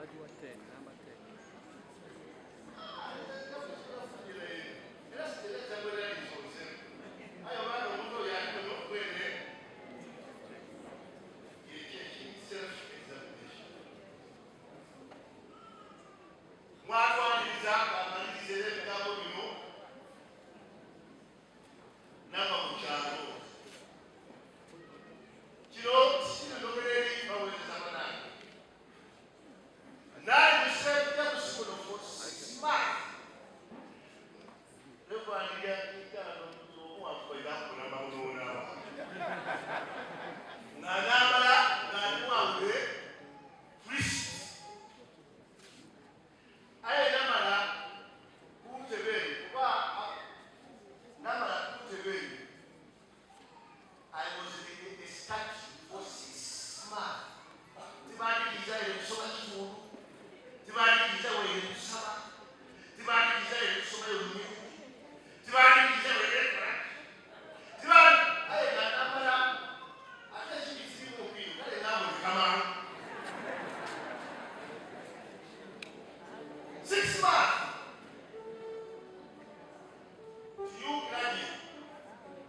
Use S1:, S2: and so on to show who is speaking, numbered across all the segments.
S1: Bagiwa 10, number 10.
S2: Mwatwaniriza kamalirize era ebigambo bino nava mu kyalo kino sikirondogera eri baweereza banange. Nali musajja musikono for 6 months nevandigaomuwakubairakulamaunoonaba nga nambala nga ndiwangule priest aye namala kuntebe eyo kuba namala kuntebe eyo. I was in a statue for 6 months. Tibandikiriza ere kusoma kitundu, tibandikiriza waire kusaba, tibandikiriza ere kusomayo lunyiriri, tibandikiriza waire tibandi aye nga namala ate ekindi kiri mumpiiro kale nabonekamamu 6 months. You clergy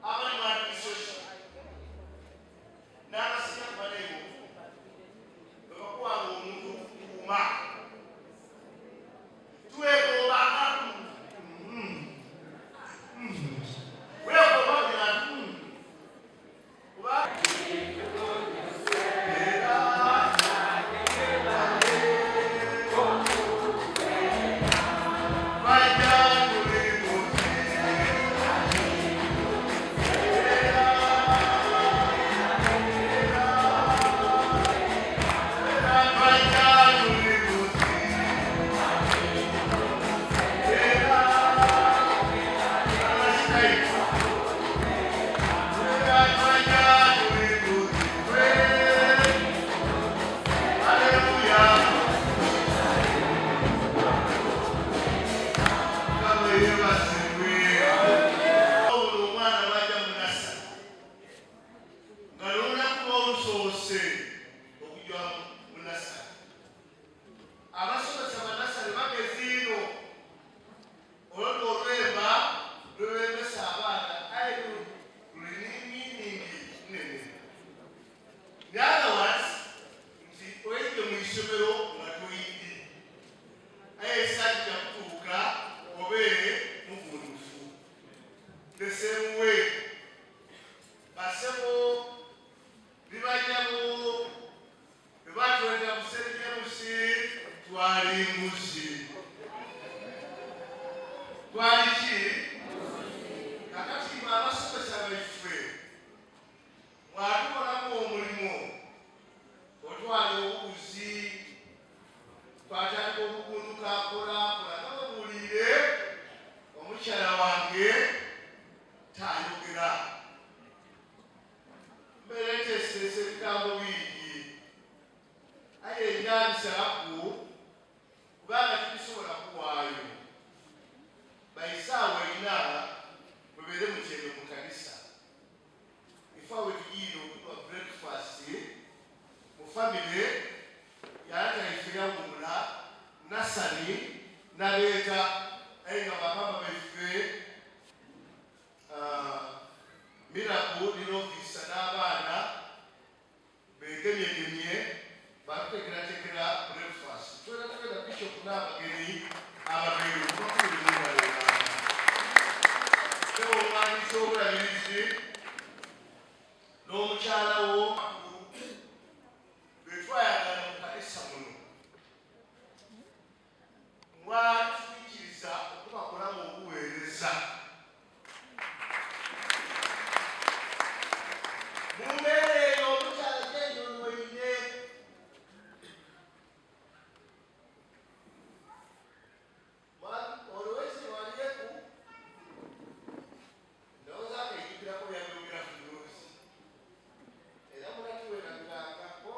S2: abali mu administration n'abasinga kubaneyo bwe bakuwanga omuntu okukuuma twegombanga weegomba buli bantu kuba era. Bajja tuli muti era bajja tuli muti era bajja tuli muti. Hallelujah. Mukama yeebazibwe. Buli omwana bw'ajja mu nursery nga n'olunaku lw'olusoose okujja mu nursery, abasomesa ba nursery bagezi ino olwo olwemba lwebembesa abaana aye luli meaning nene. In other words, nti oyidde mu isomero nga toyidde aye esajja kutuuka obeere mugundufu. The same way, basebo bibanyabo bwe batweta mu St James twali mbuzi, twali ki? Kakati mwe abasomesa baife mwatukolamu omulimu otwala obubuzi twatandika obugunduka mpolampola nga babuulire omukyala wange tayogera mbeera nteeseteese ebigambo bingi aye njabisalaku kubanga tibisobola kuwaayo baisaawa ina mubeere mutyeme mu kanisa ife tugiire okunywa breakfast mu famire yalata ife yawumula nasani naleeta aye nga bamama baife Miracle ne Lovisa n'abaana begemyegemye batutekeratekera breakfast. Twena twena bishop n'abagenyi abagenyi bakubiri omuwandiisi w'obulabirizi n'omukyala wo bwe twayagala mu kanisa muno mwatuyikiriza okubakolamu obuweereza mu mbeera eyo omukyala gyenyonoine. Olowezi walyeku ndowooza akejjukirako byabyogera ku ddoboozi era munatuwerabirangako.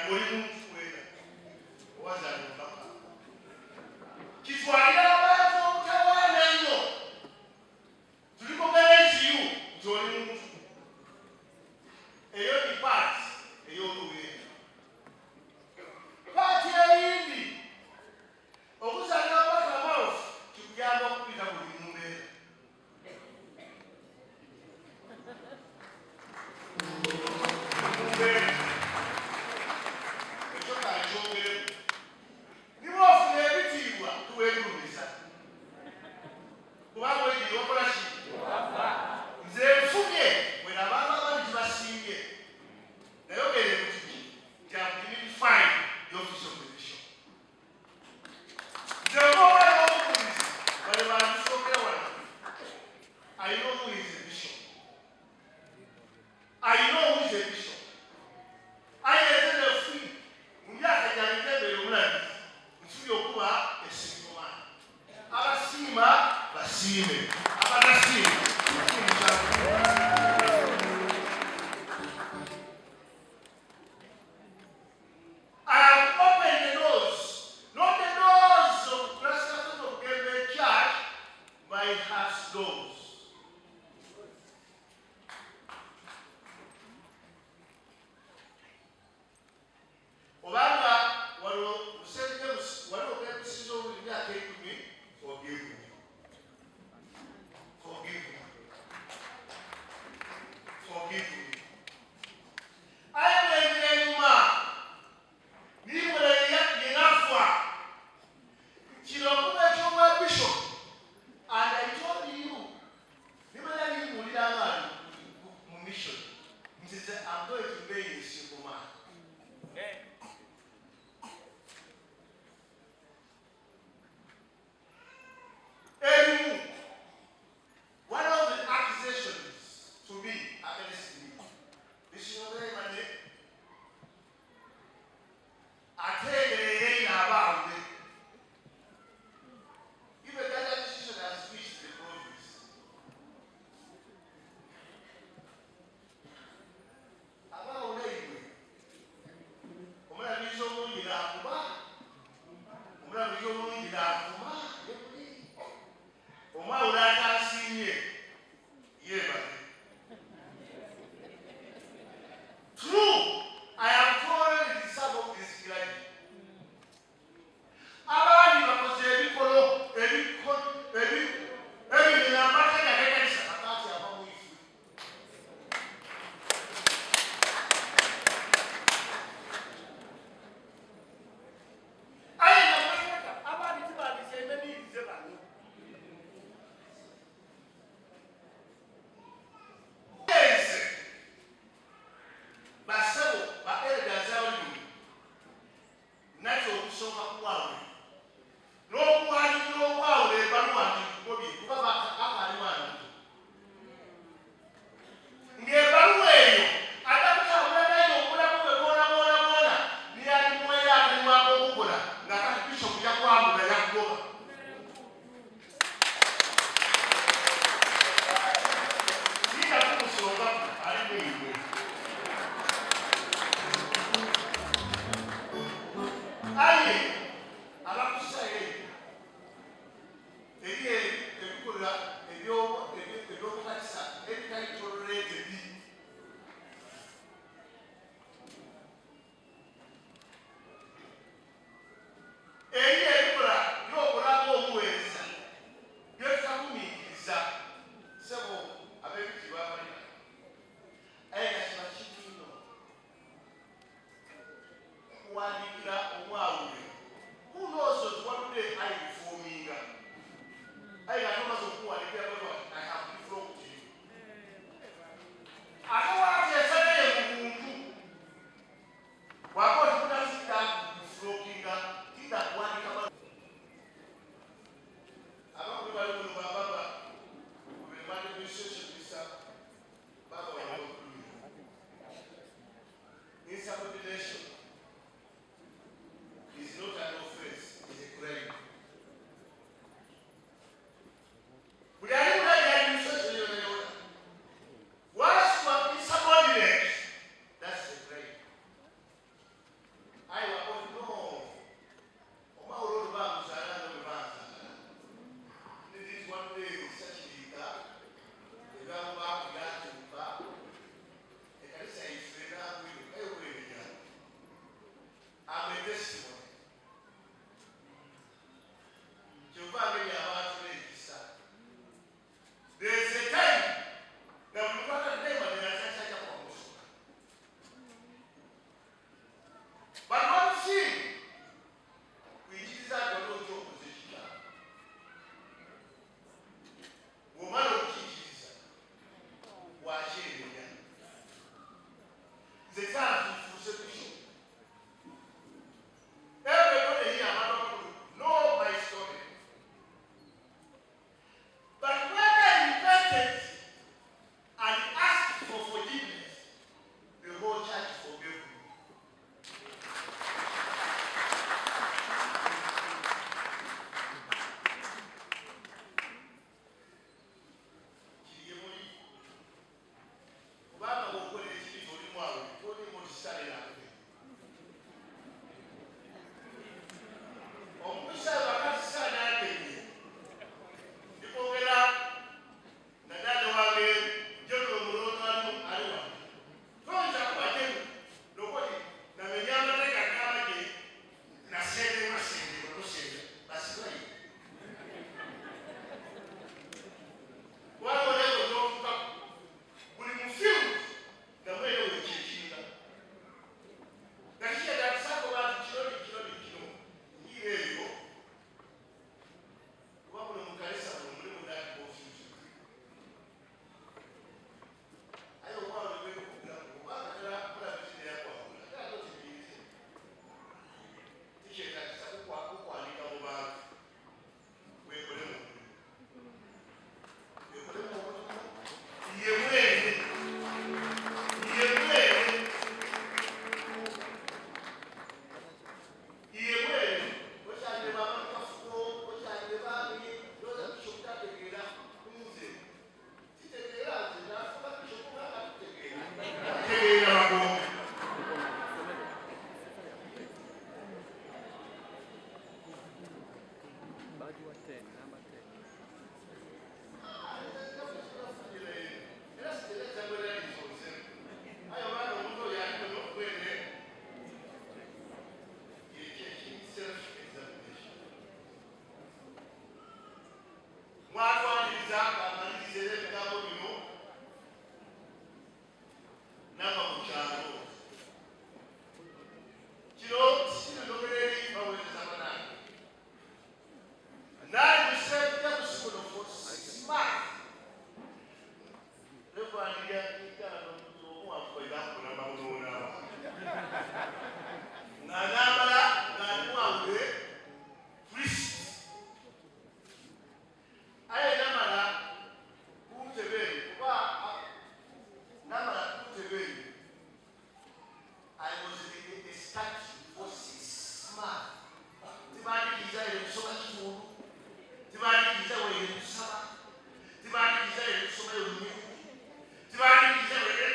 S2: Oli muntu weena owazaalibwa mumaka. Kitwalira abantu obutawaana ennyo to recognize you nti oli muntu. Eyo ni part ey'oluweenda. Part eyindi, okuzaalibwa mumaka amawufu kikuyamba okubita buli mu mbeera. Mu mbeera. Ekyo kankyongereko. Ni bw'ofuna ebitiibwa tiweegulumiza. Kubanga oidhire wakola ki? Nze nfunye bwene abantu abandi tibasiimye. Nayogeire ku kiki nti am dignifying the office of the bishop. Nze ng'omwana w'omubuulizi bale bantusookera wano. I know who is a bishop. I know who is a bishop. Aye nze nefunye mu myaka gyange gyembeere omulabirizi nfunye okuba a single man. Abasiima basiime, abatasiima bakkiriza. I have opened the doors, not the doors of Christ Catholic of Gembe Church, my heart's doors. Obanga wano St. James waliwo okempisiza obuli myaka 10, forgive me. Forgive me. Forgive me. Aye bwenzira enyuma nimbona yenafa kino okuba eky'obwa bishop, and I told you nimala nimbuulira amaani mu mission nti nze I'm going to remain a single man. Erimu one of the accusations to me, against me, Bishop ategeera abaawule. Even that decision has reached the province. Abaawule iwe omulabirizi omulungi n'akuma, omulabirizi omulungi n'akuma omwawule atasiimye yeebale. True, I have tolerated some of this clergy. Abandi bakoze ebikolo ebimenya amateeka g'ekkanisa kakati ava mu ife. Aye nga mateeka abandi tibandizemeniirize bano. Nze basebo ba elders abali muno nakyo okusooka kuwawule n'okuwandiikira okwawula ebbaluwa nti nkugobye kuba akaali mwana muto ng'ebbaluwa eyo adda kutambula naye obulamu bwe bwona bwona bwona niyalimuweera akalimu ak'okukola ng'akati bishopu yakwambula yakugoba. Siyinza kumusongaku ali mwibwe. Aye abakusayo eyo eri ebikolwa eby'obukanisa ebitali tolerated. Eri ebikola byokola ng'omuweereza byetutagumiikiriza sebo ab'ebitiibwa abalina, aye nga kiba kibi inho kuwandiikira omwawule. Who knows oti waludde ayireforminga, aye nga tomaze okumuwandiikira baluwa I have defrocked you. Ate wateesa naye mu buntu bw'aba oti tidda kudefrockinga, tidda kuwandika baluwa. Abakulu bali muno bababa administration bisa baba wali insubordination. Mwatwaniriza amaliriza era ebigambo bino nava mu kyalo. Kino sikirondogera eri baweereza banange. Nali musajja musikono for 6 months. Reverend yagamba omuwanvu nga nambala nga ndi mwawule priest, aye namala kuntebe eyo, kuba namala kuntebe eyo, I was in a statue for 6 months. Tibandikiriza ere kusoma kitundu, tibandikiriza were kusaba, tibandikiriza ere kusomayo lunyuku, tibandikiriza were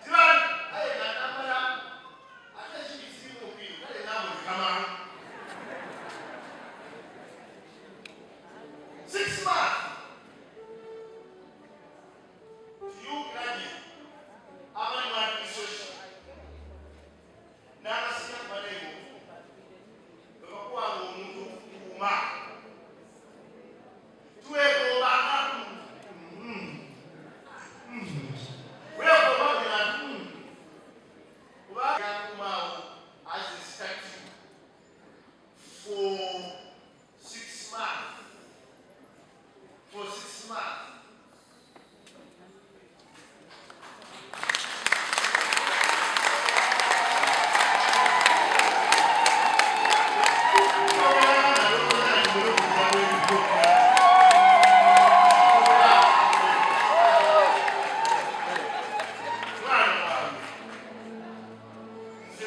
S2: tibandi, aye nga namala ate ekibi kirimu omupiira, kale nambonekamamu 6 months. You clergy abali mu administration n'abasinga kubaneyo bwe bakuwanga omuntu okukuuma twegombanga weegomba buli bantu kuba yakuumaawo as a statue for 6 months, for 6 months. Mwana wange, nze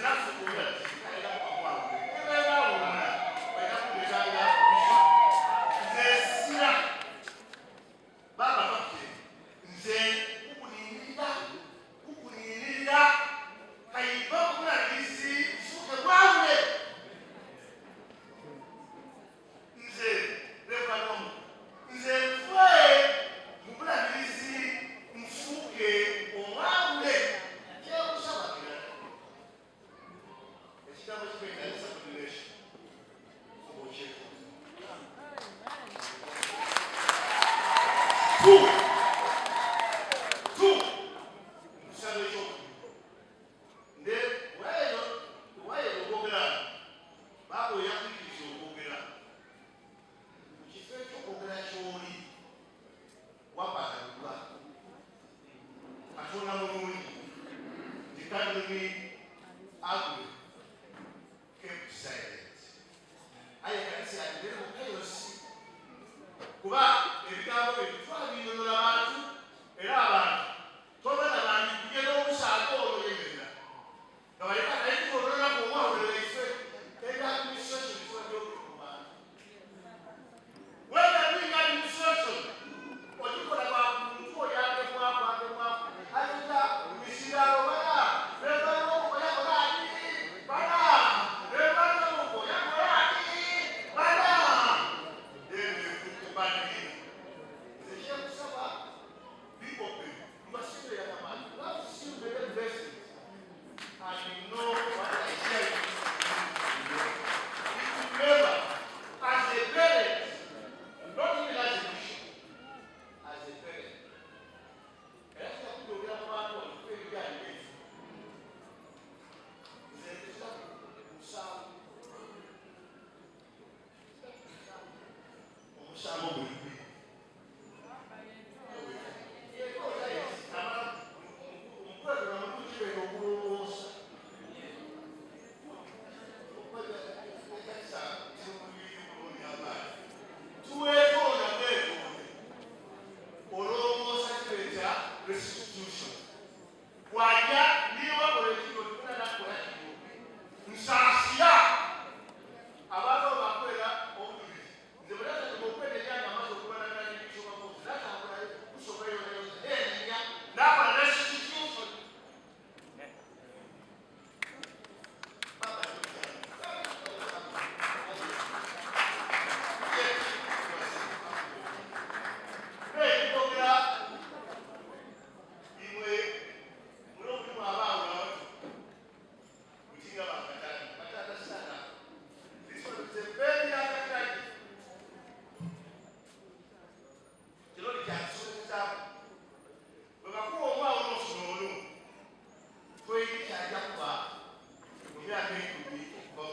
S2: nze sira baba baffe, nze kukuninirira kukuninirira kayiva okulabirizi nfuuke bwawule. Nze Reverend, nze nfe mubulabirizi nfuuke omwawule. Kyekusaba kirala, ekigambo kibeera subordination oba okyefuuza. Two, two, nkusaba ekyokubiri nde wayo wayo okwogera baaba oyakukkiriza okwogera mu kifo ekyokwogera ky'oli wabagalulwa. Katonda mulungi nti Kanoni Agwe kept silent, aye kanisa yagibere mu chaos, kuba ebigambo bye twabinyonola bantu era abantu tobana bandikugenda omusaako olwo yemerera nga baleka naye tukonolola omwawulira ife eri administration twabyogere ku bantu. When they're doing administration, ogikola lwa muntu oyo agemwaku agemwaku ayinza misiralo bana reverend ati bana Reverend ati bana then nze kyekusaba, be open. You are still a young man. You have still many blessings and you know what I share with you. Remember, as a parent, not even as a bishop, as a parent, era kujogera mu bantu wano ebiganiro ebyo, nze ntuza musango, omusango guli gwi omukwegera mukibeera okulowooza ekanisa tuweetonda bwetonde olowooza kireeta restitution wajja niwakola ekino nakola kino nsaasira abantu abo bakwera obujulizi. Nze bwe natandika okwenenya nga amaze okubanagana n'ebisobakozi natambula kusoma yonayona nakola restitution. Baba. Emyaka eikumi okuva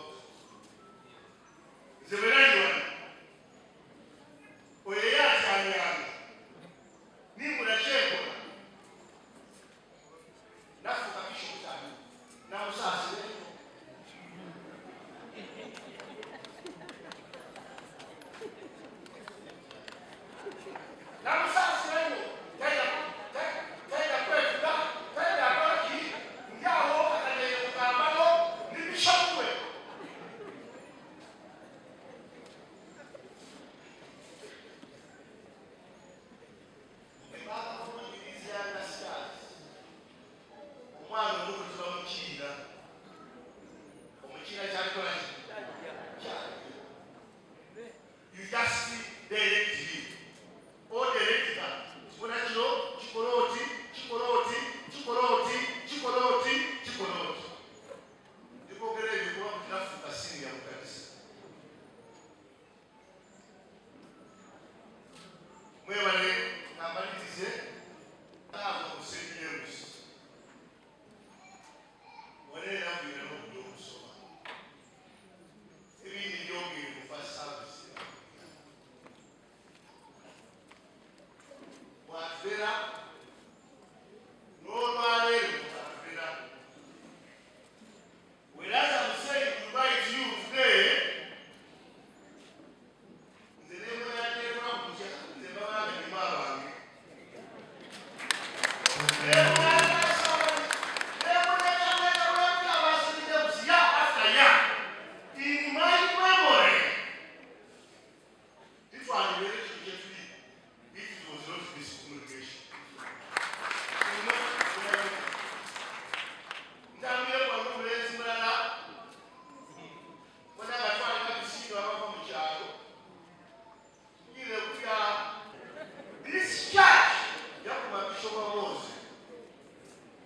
S2: nze bwe nali wano, oyo eyatyamyanga nimbula kyenkola, nafuuka bishopu tani namusaasira ennyo. Namusaasira nnyo. Taida kwetuga, taida akola ki, ndi awo akaneere mu kambalo ni bishopu we. Ebakakumanyirizyanga stars, omwana omuto tebamukiina, omukiina kyalikola ki kyalya. You just direct him or direct her. Kibona kino kikola oti, kikola oti, kikola oti, kikola oti, kikola oti. Ndikwogera ebyo kuba kutinafuuka senior mu kanisa. Mwebale, kamalirize avo mu St James waneera mbwira n'okujja okusoma ebindi byongere mu first service. Mwatulera n'olwaleero mwatulera. Whereas I'm saying goodbye to you today, nze nemweyateekwa kutya, nze babanga ndimu abange. Year after year, in my memory, titwalibeere kintu kyetuli if it was not this congregation. Ntambire kwange omulenzi mulala bona nga twalina bisindo abava mu kyalo ngire kulya. This church yakuma Bishop Moses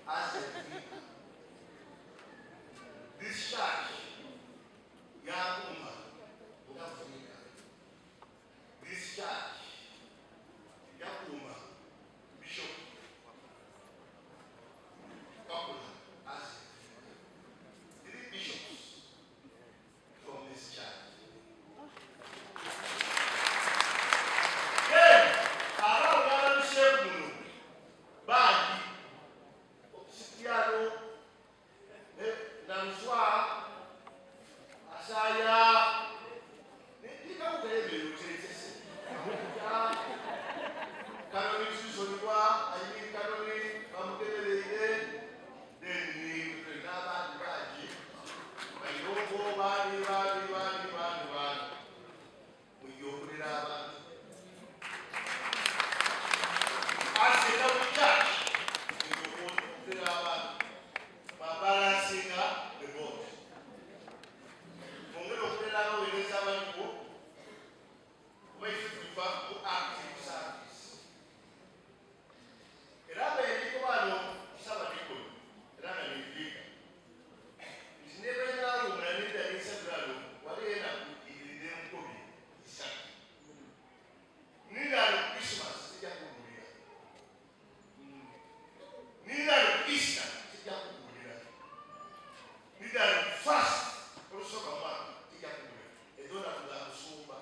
S2: as a vicar. This church yakuma nga vicar. This church yakuma Bishop Pakula as a vicar. Three bishops from this church. Then, abaawugala luseeku muno bangi, Okusitiano Namuswa Asaya ndikawukayemeyotetese Kanoni Tusonibwa ayini Kanoni bamugemereire, then n'abandi bangi Bairoko bani bani bani bani bani mujja okulera abantu. As a town church, mujja okulera abantu babalansinga the board, mwongere okulera abaweereza abaliwo, kuba ife tuva mu active service. Era abeeriko bano Sabadikoni era nga neviika nti nebenawumula nedda nesabirano wali enaku ibiri n'enkobi 3 nindalo Christmas sijja kugulira, nindalo Easter sijja kugulira, nindalo first olusooka mwaka sijja kugulira. Ezo naku za musumba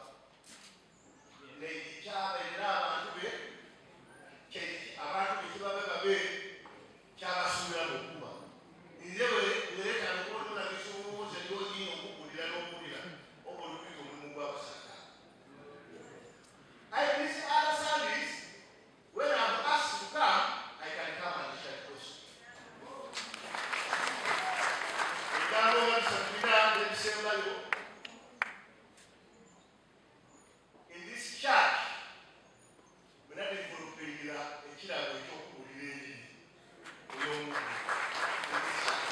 S2: nekyabeerera abantu be, abantu be kibabe babe kyabasuubira mu okuba. Nze weretano kubona bisuubuuze lyogina okugulira n'okugulira oba olubiri omulimu gw'abasajja. I this other service, when I'm asked to come, I can come and share gospel. Ebigambo nga bisatu bina n'ebisembayo. In this church, bwe nadevelopingira ekirabo eky'okubuulira enjiri ey'omwoyo. In this church.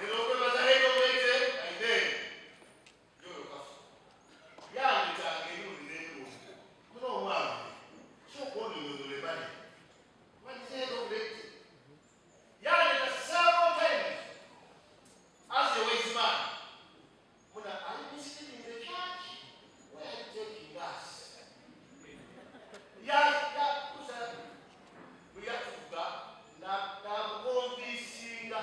S2: Era okwebaza head of Lete, by then, Joel Kafu. Yandetanga emirundi n'emirundi. Muno omwana, sooka onyonyole bali. What head of Lete? Yandeta several times as a wise man. Muna, are you misleading the church? Where are you taking us? Ya, ya, kusa, bwe yatuuka, n'amukonvinsinga.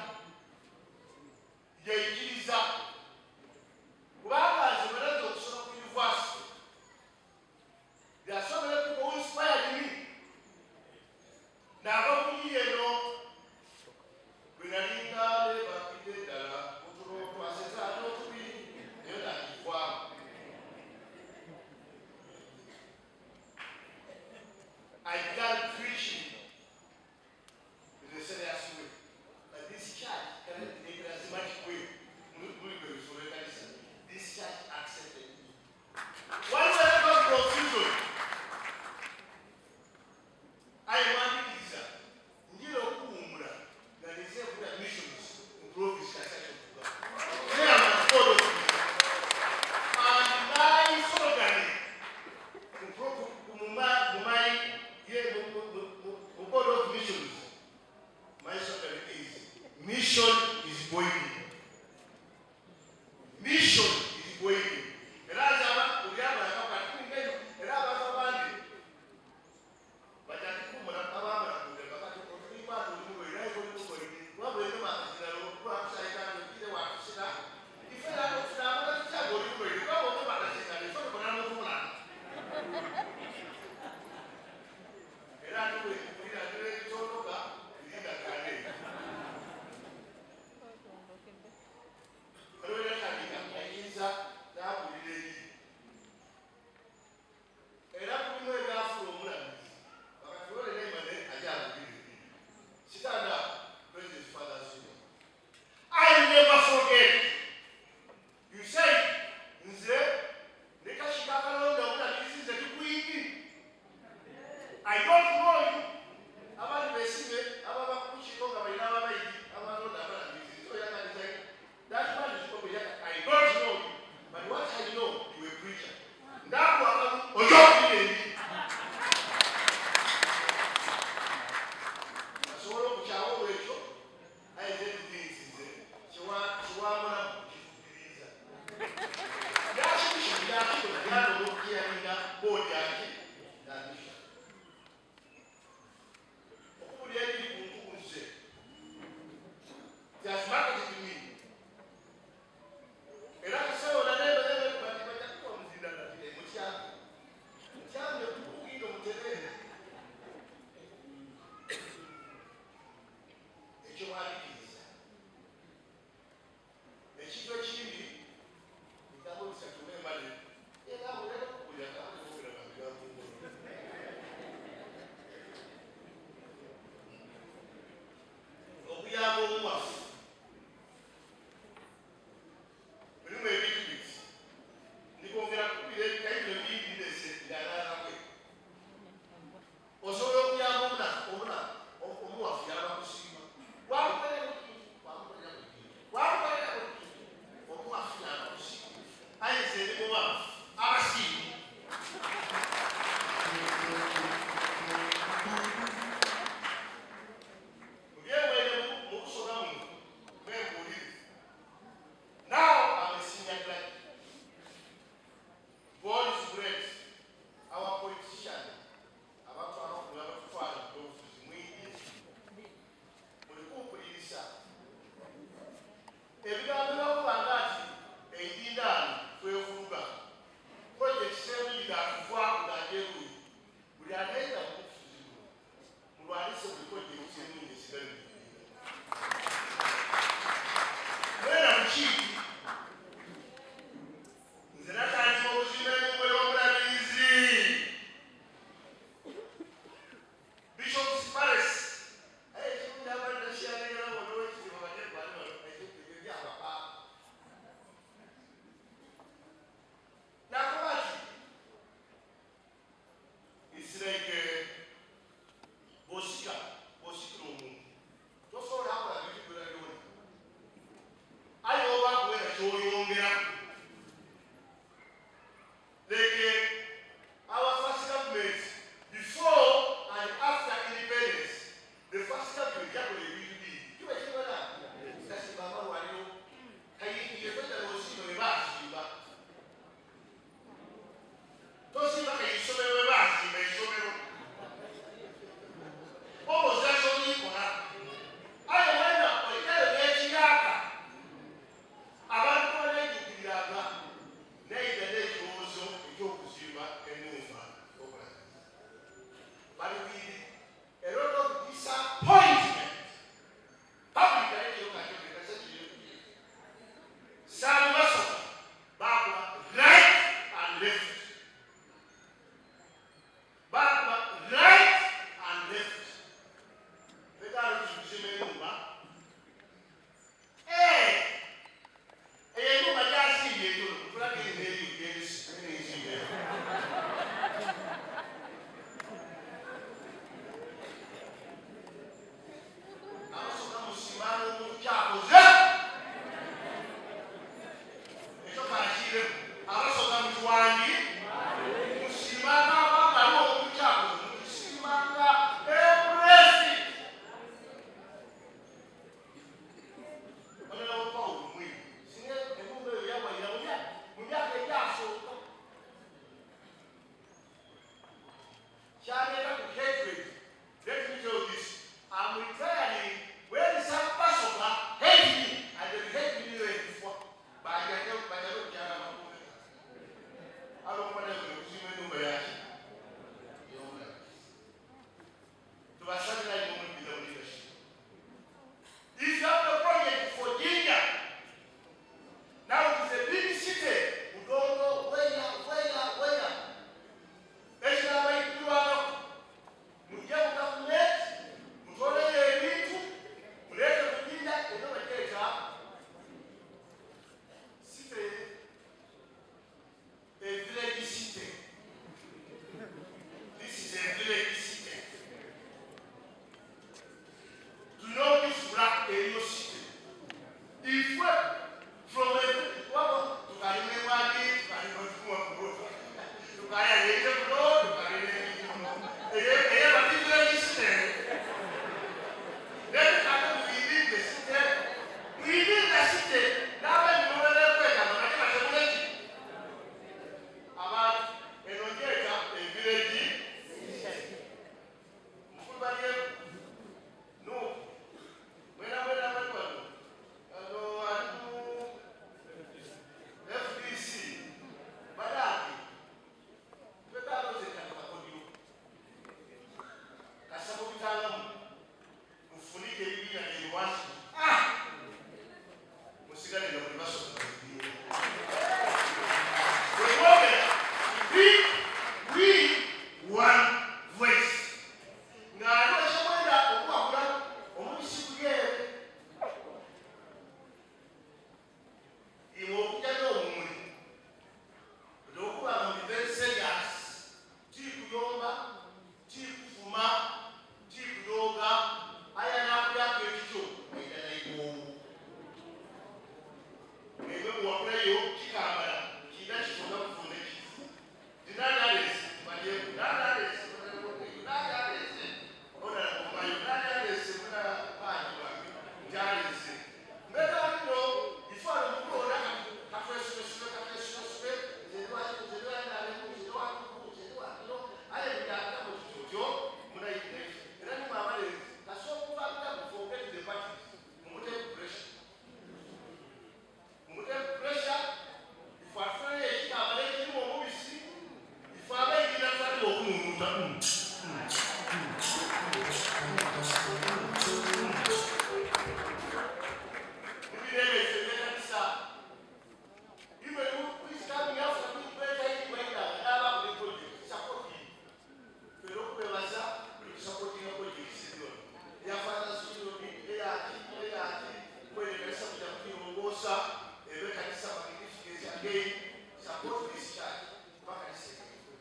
S2: Sponsor ebe kanisa magnificent again. Support this church. Kuba kanisa eyo.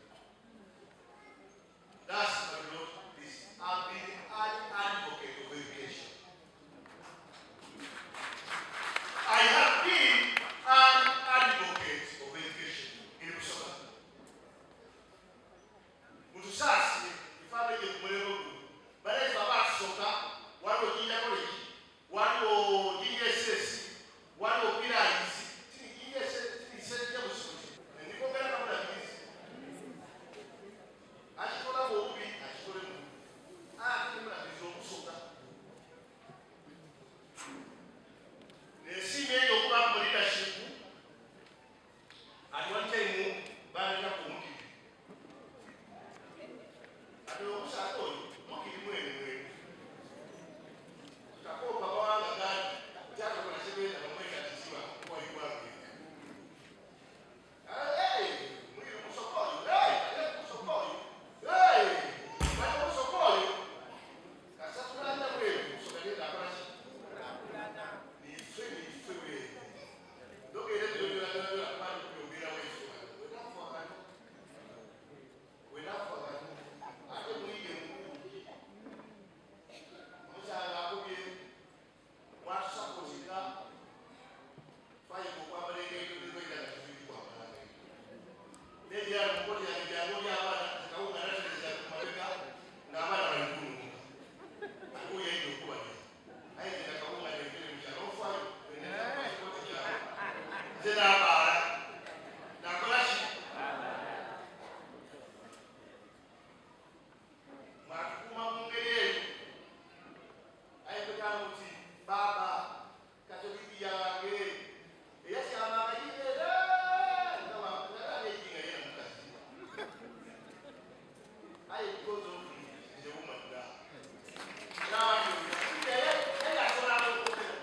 S2: That's my Lord. This I've been an advocate of education. I have been an advocate of education in Busoga. Mutusaasire ife abeje ku mulembe guno. Baleefe abaasooka waliwo Jinja College, waliwo Jinja SS, waliwo Pillars, tini Jinja SS, tini St. James kuti. Ndikogera kamulabirizi. Akikola obubi, akikole mu. Ate mulabirizi obusoga. Nesiima eyo okuba mu leadership. At one time, baleta ku mukiri. Ate omusaadha oyo mukiri mwene mwene. Kakopa mawanga gandi kyakakola kyebenda bamweta kiziba kuwaigwange. Hey, mwiri musokoyo, hey, musokoyo, hey, bali musokoyo. Kasatulanda bweru, musoka genda akola ki? Nife nife bweru. Ndogera ebyo byona byona kubanga kubyogera wefu. Wenafu akano. Wenafu akano. Ate muyige mukuuki. Omukyala akubye mwatusapotinga twayiga okwambala engaito n'engoye nga tuziri kwambala ngaito. N'ebirala mu kkooti yange byangu by'abaana kawunga natereza ku mabega ng'abaana bali kununga. Ate oyo yayinza okubalya. Aye nze kawunga nentere mu kyalo ofaayo. Kooti kyalo. Nze n'abaala. Nakola ki? Mwatukuuma mu ngeri eyo. Aye kwetanga nti baaba katoliki yange eyakyamanga yibeera nga yena mukazi. Aye because of nze woman now. Naye asobola okwogera.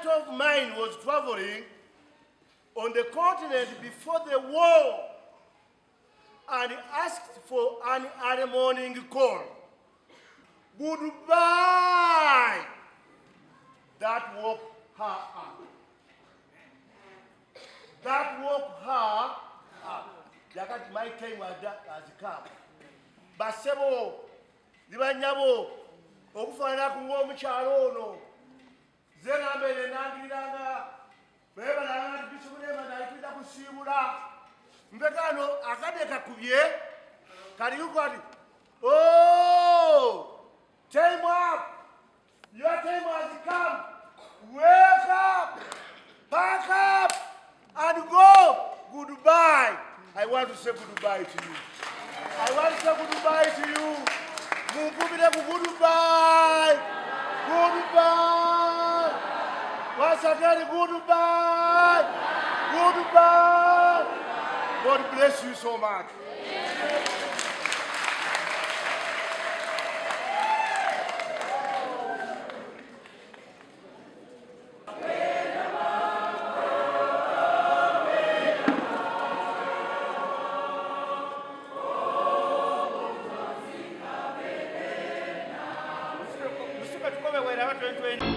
S2: aunt of mine was traveling on the continent before the war and asked for an early morning call. Goodbye. That woke her up. That woke her up. Yakati my time has come. Basebo, ni banyabo, okufaanana ku ng'omukyalo ono. Nze nambeere nangiriranga naye balanga nti bisobulema nayitulira kusiibula. Mpekaano akadde kakubye kaliuko ati oh, time up. Your time has come. Wake up, pack up, and go. Goodbye. I want to say goodbye to you. I want to say goodbye to you. Munkubire ku goodbye. Goodbye. Once again, goodbye. Goodbye. God bless you so much.
S1: Lusika tukobe weraba 2020.